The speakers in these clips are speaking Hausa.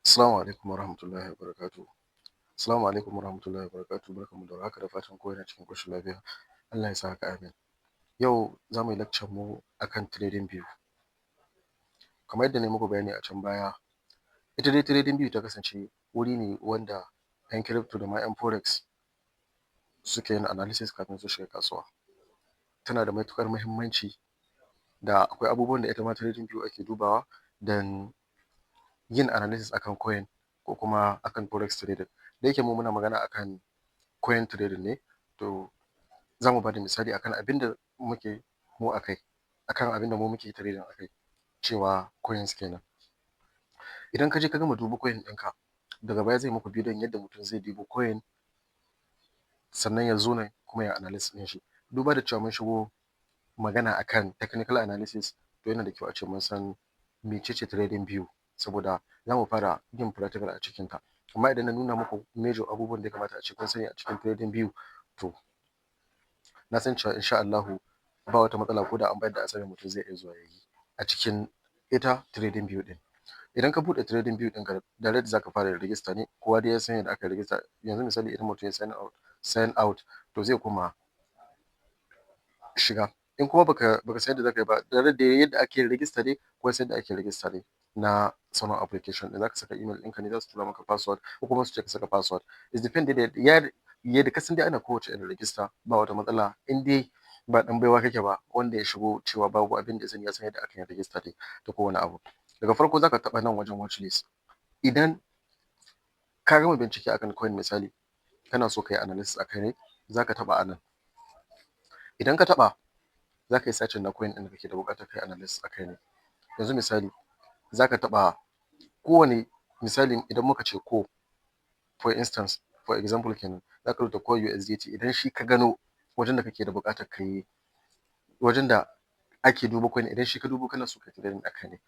Assalamu alaikum warahmatullahi wabarakatuh. Assalamu alaikum warahmatullahi wabarakatuh. Barkanmu da warhaka, da fatan kowa yana cikin ƙoshin lafiya. Allah ya sa haka, amin. Yau za mu yi lecture mu akan trading view. Kamar yadda na yi muku bayani a can baya, ita dai trading view ta kasance wuri ne wanda ‘yan crypto da ma ‘yan forex suke yin analysis kafin su shiga kasuwa. Tana da matuƙar muhimmanci, da akwai abubuwan da ita ma trading view ake dubawa don yin analysis akan coin ko kuma akan forex trading. Da yake mu muna magana akan coin trading ne, to za mu ba da misali akan abin da muke mu a kai, akan abin da mu muke trading a kai, cewa coins kenan. Idan ka je ka gama dubo coin ɗinka, daga baya zan yi muku bidiyon yadda mutum zai dubo coin, sannan ya zo nan kuma ya analysis ɗin shi. Duba da cewa mun shigo magana akan technical analysis, to yana da kyau a ce mun san mece ce trading view, saboda za mu fara yin practical a cikinta. Amma idan na nuna muku major abubuwan da ya kamata a ce kun sani a cikin trading view, to na san cewa insha Allahu ba wata matsala, ko da an bayar da assignment, mutum zai iya zuwa ya yi a cikin ita trading view ɗin. Idan ka buɗe trading view ɗinka, direct za ka fara register ne. Kowa dai ya san yadda aka register. Yanzu misali, idan mutum ya sign out, to zai koma shiga. In kuma baka san yadda za ka yi ba, direct dai yadda ake register dai, kowa ya san yadda ake register dai na sauran application ɗin. Za ka saka email ɗinka ne, za su tura maka password ko kuma su ce ka saka password. It depend dai yadda ka san dai ana kowace irin register, ba wata matsala in dai ba ɗan baiwa kake ba wanda ya shigo cewa babu abin da ya sani, ya san yadda aka yi register dai da kowane abu. Daga farko za ka taɓa nan wajen watch list. Idan ka gama bincike akan coin, misali kana so ka yi analysis a kai ne, za ka taɓa a nan. Idan ka taɓa, za ka yi searching na coin ɗin da kake da buƙatar ka yi analysis a kai ne. Yanzu misali, za ka taɓa kowane, misali idan muka ce ko for instance, for example kenan, za ka rubuta ko USDT. Idan shi ka gano wajen da kake da buƙatar ka yi, wajen da ake duba coin, idan shi ka dubo kana so ka yi trading a kai ne.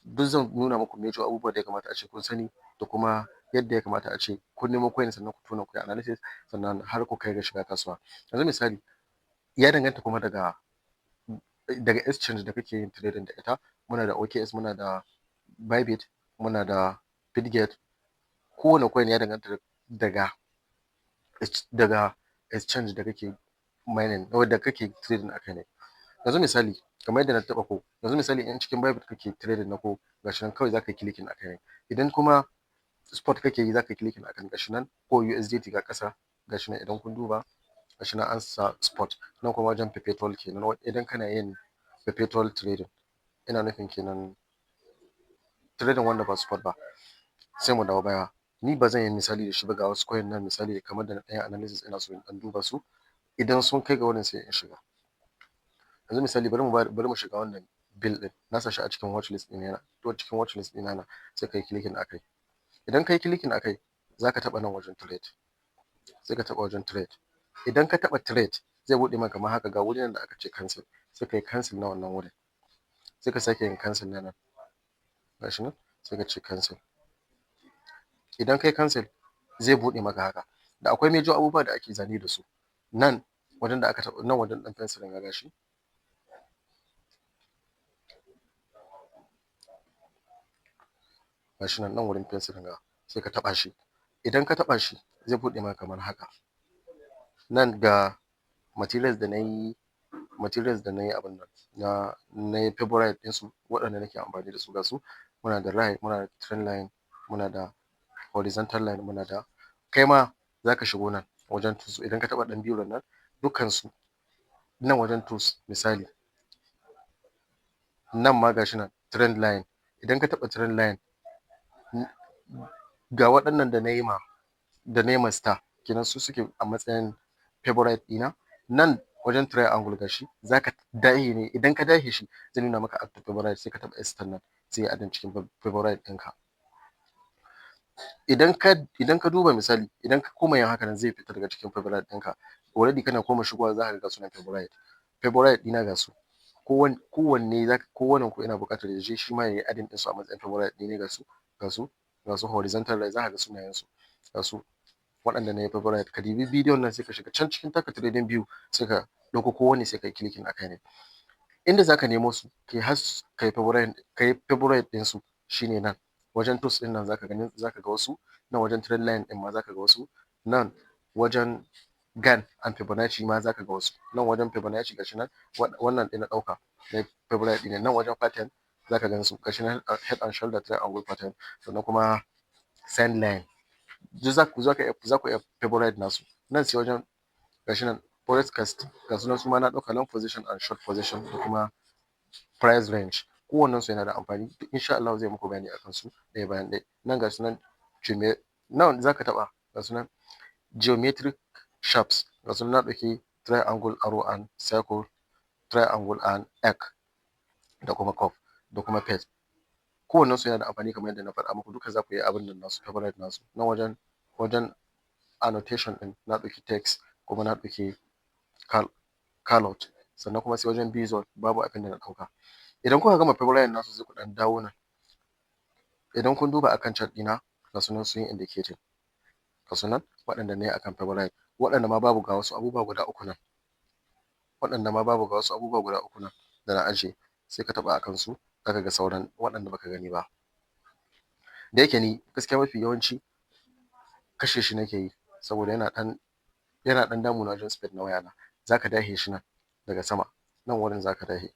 Duk zan nuna muku major abubuwan da ya kamata a ce kun sani, da kuma yadda ya kamata a ce kun nemo coin, sannan ku tona ku yi analysis, sannan har ku kai ga shiga kasuwa. Yanzu misali, ya danganta kuma daga exchange da kake yin trading da ita. Muna da OKX, muna da Bybit, muna da Bitget. Kowane coin ya danganta daga exchange da kake mining, da kake trading a kai ne. Yanzu misali, kamar yadda na taɓa ko yanzu misali, in cikin Bybit kake trading na ko, gashi nan kawai za ka yi clicking a kai ne. Idan kuma spot kake yi, za ka yi clicking akan, gashi nan, ko USDT ga ƙasa, gashi nan. Idan kun duba, gashi nan an sa spot. Nan kuma wajen perpetual kenan, idan kana yin perpetual trading, ina nufin kenan trading wanda ba spot ba. Sai mu dawo baya. Ni ba zan yi misali da shi ba. Ga wasu coin nan misali, kamar da na ɗan yi analysis, ina so in ɗan duba su. Idan sun kai ga wurin, sai in shiga. Yanzu misali, bari mu shiga wannan bill ɗin. Na sa shi a cikin watch list ɗina, to cikin watch list ɗina na, sai ka yi clicking akai. Idan ka yi clicking akai, za ka taɓa nan wajen trade. Sai ka taɓa wajen trade. Idan ka taɓa trade, zai buɗe maka kamar haka. Ga wurin da aka ce cancel, sai ka yi cancel na wannan wurin. Sai ka sake yin cancel na nan, gashi nan, sai ka ce cancel. Idan ka yi cancel, zai buɗe maka haka. Da akwai major abubuwa da ake zane da su nan wajen da aka taɓa nan wajen ɗan fensirin ga, gashi, gashi nan, nan wurin fensirin ga, sai ka taɓa shi. Idan ka taɓa shi, zai buɗe maka kamar haka. Nan ga materials da na yi abin nan na yi favorite ɗinsu, waɗanda nake amfani da su, ga su. Muna da line, muna da trend line, muna da horizontal line, muna da. Kai ma za ka shigo nan wajen tools. Idan ka taɓa ɗan biron nan, dukkansu nan wajen tools, misali nan ma gashi nan trend line. Idan ka taɓa trend line, ga waɗannan da na yi ma star kenan, su suke a matsayin favorite ɗina. Nan wajen triangle, gashi, za ka dahe ne. Idan ka dahe shi, zai nuna maka add to favorite. Sai ka taɓa star nan, sai ya adding cikin favorite ɗinka. Idan ka duba, misali idan ka koma yin haka nan, zai fita daga cikin favorite ɗinka. Already kana koma shigowa, za ka ga sunan favorite ɗina, ga su. Kowanne zaka, kowannen ku yana buƙatar ya je shi ma ya yi adding ɗinsu a matsayin favorite ɗine. Ga su, ga su, ga su, horizontal line, za ka ga sunayen su, ga su, waɗanda na yi favorite. Ka dibi bidiyon nan, sai ka shiga can cikin taka trading view, sai ka ɗauko kowanne, sai ka yi clicking a kai ne. Inda za ka nemo su kai har kai favorite ɗinsu shine nan. Wajen tools ɗin nan zaka gani, zaka ga wasu nan. Wajen trend line ɗin ma zaka ga wasu nan. Wajen Gann and Fibonacci ma zaka ga wasu nan. Wajen Fibonacci, gashi nan, wannan ɗin na ɗauka na favorite ɗina. Nan wajen pattern zaka gan su, gashi nan, head and shoulder, triangle pattern, sannan kuma send line, duk za ku iya favorite nasu nan. Sai wajen, gashi nan, forecast, ga su nan, su ma na ɗauka long position and short position da kuma price range. Kowannen su yana da amfani. Insha Allah zai muku bayani akan su ɗaya bayan ɗaya. Nan ga su nan, nan zaka taɓa, ga su nan, geometric shapes, ga su nan, na ɗauki triangle, arrow and circle, triangle and egg, da kuma cup, da kuma pet. Kowannen su yana da amfani kamar yadda na faɗa muku. Duka za ku yi abin nan nasu, favorite nasu. Nan wajen annotation ɗin, na ɗauki text kuma na ɗauki callout. Sannan kuma sai wajen visual, babu abin da na ɗauka. Idan kuka gama favorite nasu, sai ku ɗan dawo nan. Idan kun duba akan chart ɗina, ga su nan sun yi indicating, ga su nan, waɗanda na yi akan favorite. Waɗanda ma babu, ga wasu abubuwa guda uku nan. Waɗanda ma babu, ga wasu abubuwa guda uku nan da na ajiye. Sai ka taɓa akan su, zaka ga sauran waɗanda baka gani ba. Da yake ni gaskiya mafi yawanci kashe shi nake yi, saboda yana ɗan damuna wajen speed na wayana. Zaka dahe shi nan daga sama, nan wurin zaka dahe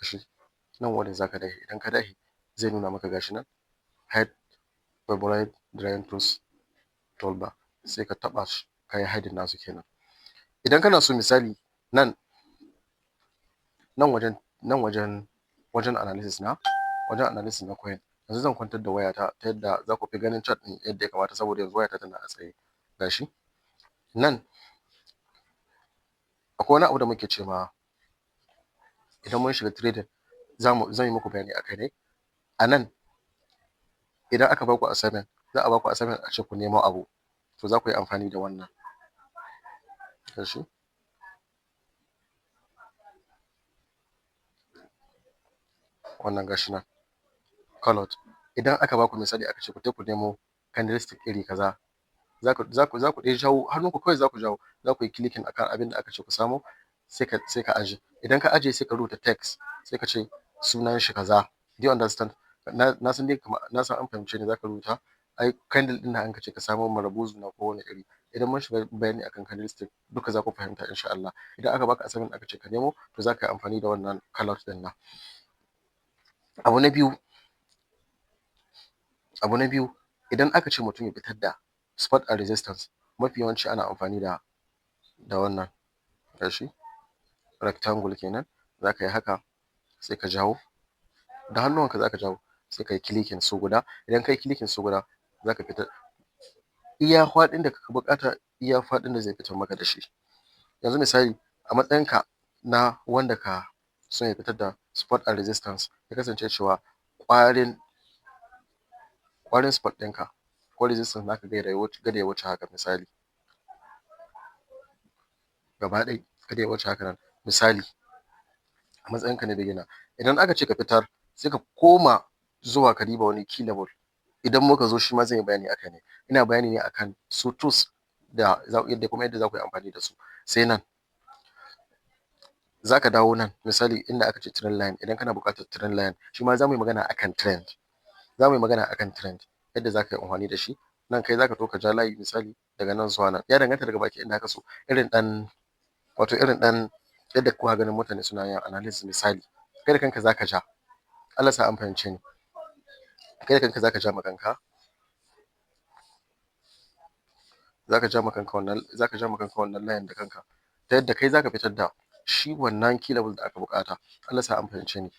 shi, nan wurin zaka dahe. Idan ka dahe, zai nuna maka, gashi nan, hide favorite drawing tools toolbar. Sai ka taɓa shi, ka yi hiding nasu kenan. Idan kana so, misali, nan wajen analysis na coin, yanzu zan kwantar da wayata ta yadda za ku fi ganin chart ɗin yadda ya kamata, saboda yanzu wayata tana a tsaye. Gashi nan, akwai wani abu da muke ce ma idan mun shiga trading, zan yi muku bayani akai ne. A nan, idan aka baku assignment, za a baku assignment a ce ku nemo abu, to za ku yi amfani da wannan. Gashi wannan, gashi nan, colored. Idan aka baku misali, aka ce ku je ku nemo candlestick iri kaza, za ku ɗan jawo hannunku kawai, za ku jawo, za ku yi clicking akan abin da aka ce ku samo, sai ka aje. Idan ka aje, sai ka rubuta text, sai ka ce sunan shi kaza. Do you understand? Na san dai, na san an fahimce ni. Za ka rubuta ai candle ɗin nan an ka ce ka samo marubozu na kowane iri. Idan mun shiga bayani akan candlestick, duka za ku fahimta insha Allah. Idan aka baka assignment, aka ce ka nemo, to za ka yi amfani da wannan colour ɗin nan. Abu na biyu, idan aka ce mutum ya fitar da support and resistance, mafi yawanci ana amfani da wannan. Gashi, rectangle kenan. Za ka yi haka, sai ka jawo da hannuwanka, za ka jawo, sai ka yi clicking sau guda. Idan ka yi clicking sau guda, za ka fitar iya faɗin da ka buƙata, iya faɗin da zai fitar maka da shi. Yanzu misali, a matsayinka na wanda ka son ya fitar da support and resistance, ya kasance cewa ƙwarin support ɗinka ko resistance naka kada ya wuce haka, misali, gaba ɗaya kada ya wuce haka nan. Misali, a matsayinka na beginner, idan aka ce ka fitar, sai ka koma zuwa ka diba wani key level. Idan muka zo, shi ma zan yi bayani akai ne. Ina bayani ne akan su tools da yadda kuma yadda za ku yi amfani da su. Sai nan za ka dawo nan, misali, inda aka ce trend line. Idan kana buƙatar trend line, shi ma za mu yi magana akan trend, za mu yi magana akan trend, yadda za ka yi amfani da shi. Nan kai za ka to ka ja layi, misali, daga nan zuwa nan, ya danganta daga baki inda ka so, irin ɗan, wato irin ɗan yadda kuka ganin mutane suna yin analysis. Misali, kai da kanka za ka ja. Allah sa an fahimce ni. Kai da kanka za ka ja ma kanka, za ka ja ma kanka wannan layin da kanka, ta yadda kai za ka fitar da shi wannan key level da aka buƙata. Allah sa an fahimce ni.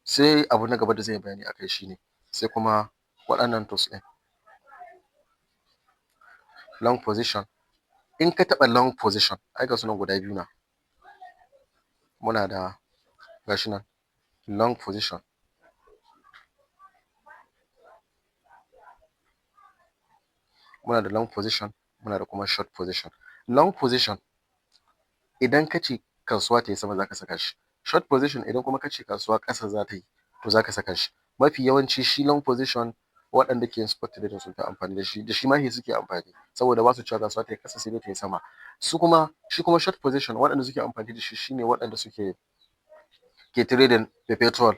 Sai abu na gaba da zan yi bayani akai shine, sai kuma waɗannan tools ɗin. Long position, in ka taɓa long position, ai ga su nan guda biyu na muna da. Gashi nan, long position. Muna da long position, muna da kuma short position. Long position, idan ka ce kasuwa ta yi sama, za ka saka shi. Short position, idan kuma ka ce kasuwa ƙasa za ta yi, to za ka saka shi. Mafi yawanci shi long position, waɗanda ke yin spot trading sun fi amfani da shi, da shi ma suke amfani, saboda ba su cewa kasuwa ta yi ƙasa, sai dai ta yi sama. Su kuma, shi kuma short position, waɗanda suke amfani da shi shine waɗanda suke ke trading perpetual.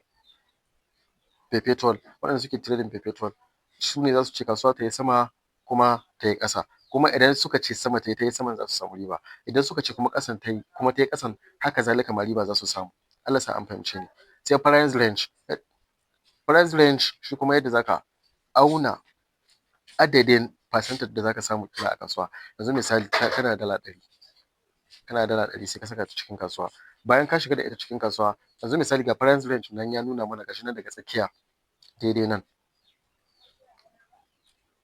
Perpetual, waɗanda suke trading perpetual, su ne za su ce kasuwa ta yi sama kuma ta yi ƙasa. Kuma idan suka ce sama ta yi, ta yi saman, za su samu riba. Idan suka ce kuma ƙasan ta yi kuma ta yi ƙasan, haka zalika ma riba za su samu. Allah sa an fahimce ni. Sai price range. Price range shi kuma yadda zaka auna adadin percentage da zaka samu kila a kasuwa. Yanzu misali, kana da $100, kana da $100, sai ka saka ta cikin kasuwa. Bayan ka shiga da ita cikin kasuwa, yanzu misali ga price range nan ya nuna mana, gashi nan daga tsakiya daidai nan,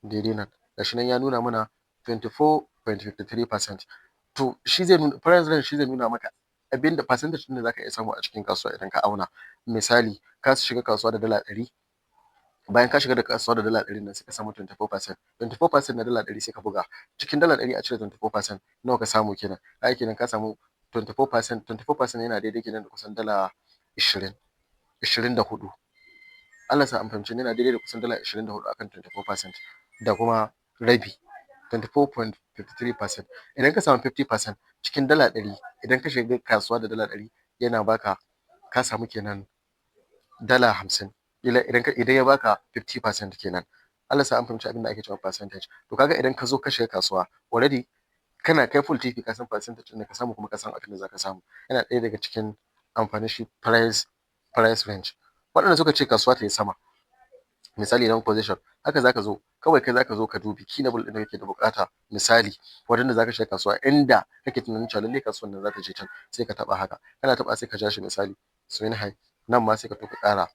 daidai nan, gashi nan ya nuna mana 24.53%. To, shi zai nuna price range, shi zai nuna maka abinda percentage ɗin da zaka iya samu a cikin kasuwa. Idan ka auna, misali ka shiga kasuwa da $100, bayan ka shiga da kasuwa da $100 nan, sai ka samu 24%. 24% na $100, sai ka buga cikin $100 a cire 24%, nawa ka samu kenan? Ai kenan ka samu 24%. 24% yana daidai kenan da kusan $20, 24. Allah sa an fahimci, yana daidai da kusan $24 akan 24% da kuma rabi, 24.53%. Idan ka samu 50% cikin $100, idan ka shiga kasuwa da $100, yana baka ka samu kenan $50 idan ya baka 50% kenan. Allah sa an fahimci abin da ake cewa percentage. To, kaga idan ka zo ka shiga kasuwa, already kana kai full TP, ka san percentage ɗin da ka samu, kuma ka san abin da zaka samu. Yana ɗaya daga cikin amfanin shi price range. Waɗanda suka ce kasuwa ta yi sama, misali long position, haka zaka zo kawai, kai zaka zo ka dubi key level ɗin da kake da buƙata, misali wajen da zaka shiga kasuwa, inda kake tunanin cewa lallai kasuwan nan zata je can, sai ka taɓa haka. Kana taɓa, sai ka ja shi, misali swing high nan ma, sai ka to ka ƙara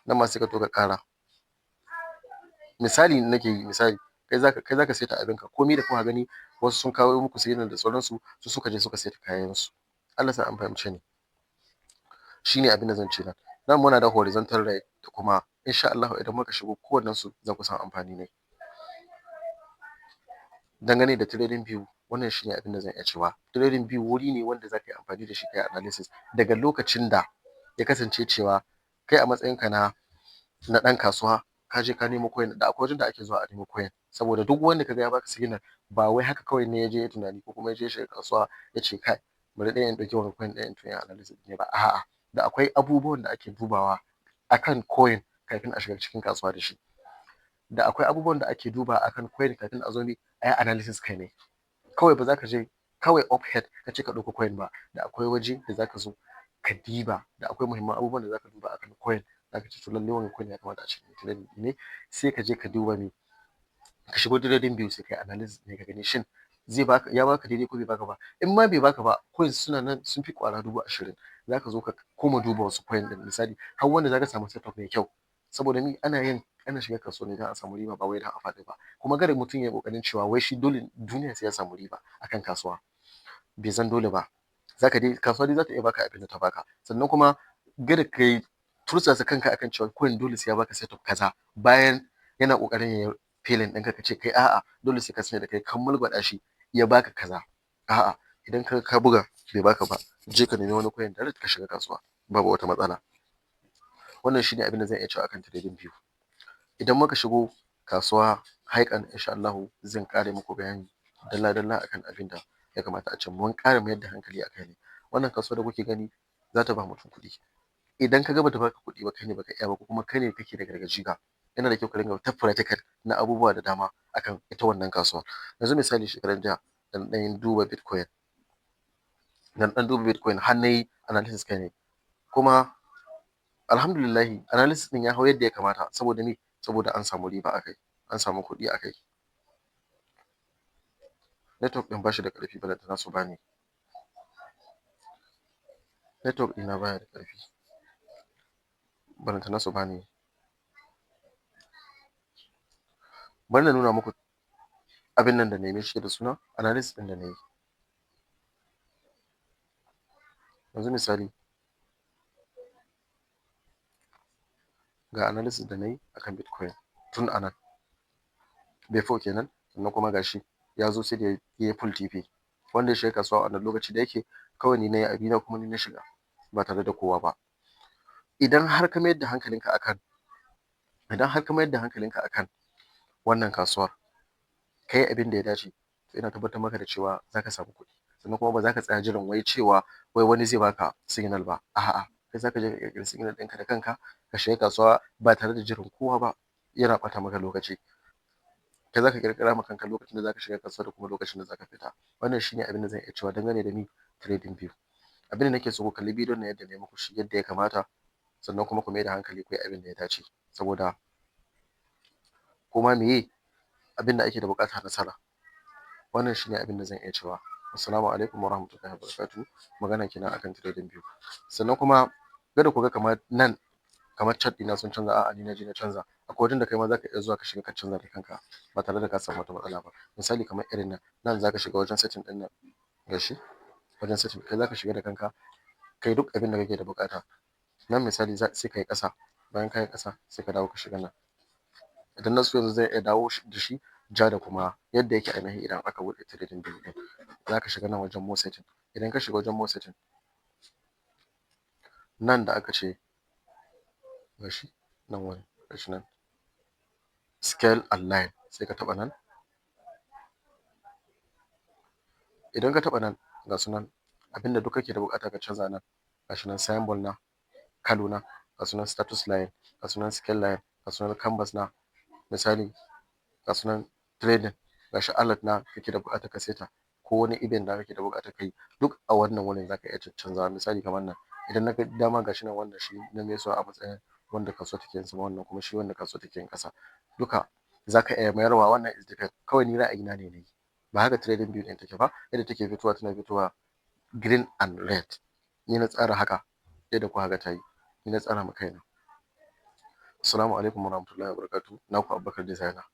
nan ma, sai ka to ka ƙara. Misali nake yi, misali kai zaka saita abinka. Komai da kuka gani wasu sun kawo muku signal da sauransu, su suka je suka saita kayansu. Allah sa an fahimce ni. Shine abin da zan ce. Nan nan muna da horizontal line, da kuma insha Allahu idan muka shigo kowannen su za ku san amfani ne. Dangane da trading view, wannan shine abin da zan iya cewa. Trading view wuri ne wanda zaka yi amfani da shi kai analysis daga lokacin da ya kasance cewa kai a matsayinka na ɗan kasuwa ka je ka nemo coin. Da akwai wajen da ake zuwa a nemo coin, saboda duk wanda kaga ya baka signal ba wai haka kawai ne ya je ya tunani ko kuma ya je ya shiga kasuwa ya ce, "Kai, bari dai in ɗauki wanga coin ɗin in yi analysis" ne ba. A'a, da akwai abubuwan da ake dubawa akan coin kafin a shiga cikin kasuwa da shi. Da akwai abubuwan da ake duba akan coin kafin a zo ne a yi analysis kai ne. Kawai ba za ka je kawai off head ka ce ka ɗauko coin ba. Da akwai waje da za ka zo ka diba, da akwai muhimman abubuwan da za ka duba akan coin. Za ka ce, "To, lallai wannan coin ya kamata a ce trading ne." Sai ka je ka duba me, ka shigo trading view, sai ka yi analysis ne, ka gani shin zai baka, ya baka daidai ko bai baka ba. In ma bai baka ba, coins suna nan sun fi ƙwara 20,000. Za ka zo ka koma duba wasu coin ɗin, misali har wanda za ka samu setup mai kyau. Saboda ni ana yin ana shiga kasuwa ne don a samu riba, ba wai don a faɗi ba. Kuma kada mutum ya yi ƙoƙarin cewa wai shi dole duniya sai ya samu riba akan kasuwa. Bai zan dole ba. Zaka dai kasuwa dai za ta iya baka abin da ta baka. Sannan kuma kada kai tursasa kanka akan cewa coin dole sai ya baka setup kaza, bayan yana ƙoƙarin ya yi failing ɗinka, ka ce kai a'a, dole sai ka sanya da kai kan mulgwaɗa shi ya baka kaza. A'a, idan ka buga bai baka ba, je ka nemi wani coin direct ka shiga kasuwa, babu wata matsala. Wannan shine abin da zan iya cewa akan trading view. Idan muka shigo kasuwa haikan, insha Allahu zan ƙara muku bayani dalla dalla akan abin da ya kamata a ce mun ƙara mayar da hankali akai ne. Wannan kasuwa da kuke gani za ta ba mutum kuɗi. Idan ka ga bata baka kuɗi ba, kai ne baka iya ba, ko kuma kai ne kake da gargajiga. Yana da kyau ka ringa ta practical na abubuwa da dama akan ita wannan kasuwa. Yanzu misali, shekaran jiya da na ɗan duba Bitcoin, da na ɗan duba Bitcoin har na yi analysis kai ne, kuma alhamdulillahi analysis ɗin ya hau yadda ya kamata. Saboda me? Saboda an samu riba a kai, an samu kuɗi a kai. Network ɗin bashi da ƙarfi, balantana su bani. Network ɗina baya da ƙarfi, balantana su bani. Bari na nuna muku abin nan da na yi shi da suna analysis ɗin da na yi. Yanzu misali ga analysis da na yi akan Bitcoin tun a nan before kenan. Sannan kuma gashi ya zo sai da ya yi full TP. Wanda ya shiga kasuwa a wannan lokaci, da yake kawai ni na yi abina kuma ni na shiga ba tare da kowa ba. Idan har ka mayar da hankalinka akan wannan kasuwar, ka yi abin da ya dace, to ina tabbatar maka da cewa za ka samu kuɗi. Sannan kuma ba za ka tsaya jiran wai cewa wai wani zai baka signal ba. A'a. Kai zaka je ka ƙirƙiri signal ɗinka da kanka, ka shiga kasuwa ba tare da jiran kowa ba yana ɓata maka lokaci. Kai zaka ƙirƙira ma kanka lokacin da zaka shiga kasuwa da kuma lokacin da zaka fita. Wannan shine abin da zan iya cewa dangane da ni trading view. Abin da nake so, ku kalli bidiyon nan yadda na yi muku shi yadda ya kamata, sannan kuma ku mai da hankali ku yi abin da ya dace, saboda koma meye, abin da ake da buƙata nasara. Wannan shine abin da zan iya cewa. Assalamu alaikum warahmatullahi wabarakatuh. Magana kenan akan trading view. Sannan kuma kada ku ga kamar nan kamar chart ɗina sun canza. A'a, ni na je na canza. Akwai wajen da kai ma zaka iya zuwa ka shiga ka canza da kanka ba tare da ka samu wata matsala ba. Misali kamar irin nan, nan zaka shiga wajen setting ɗin nan. Gashi wajen setting, kai zaka shiga da kanka kai duk abin da kake da buƙata. Nan misali sai ka yi ƙasa. Bayan ka yi ƙasa, sai ka dawo ka shiga nan. Idan na so yanzu, zan iya dawo da shi ja da kuma yadda yake ainihi. Idan aka buɗe trading view ɗin, zaka shiga nan wajen more setting. Idan ka shiga wajen more setting nan da aka ce, gashi nan wurin, gashi nan scale and line, sai ka taɓa nan. Idan ka taɓa nan, ga su nan abinda duk kake da buƙata ka canza nan. Gashi nan symbol na, color na, ga su nan status line, ga su nan scale line, ga su nan canvas na, misali ga su nan trading, gashi alert na kake da buƙatar ka saita, ko wani event da kake da buƙatar ka yi, duk a wannan wurin zaka iya caccanzawa. Misali kamar nan, idan na ga dama, gashi nan wannan shi na maisuwa a matsayin wanda kasuwa take yin sama, wannan kuma shi wanda kasuwa take yin ƙasa. Duka zaka iya mayarwa. Wannan is depend, kawai ni ra'ayina ne nayi. Ba haka trading view ɗin take ba. Yadda take fitowa, tana fitowa green and red. Ni na tsara haka yadda kuka ga ta yi, ni na tsara ma kaina. Assalamu alaikum warahmatullahi wabarakatuh. Naku Abubakar Designer.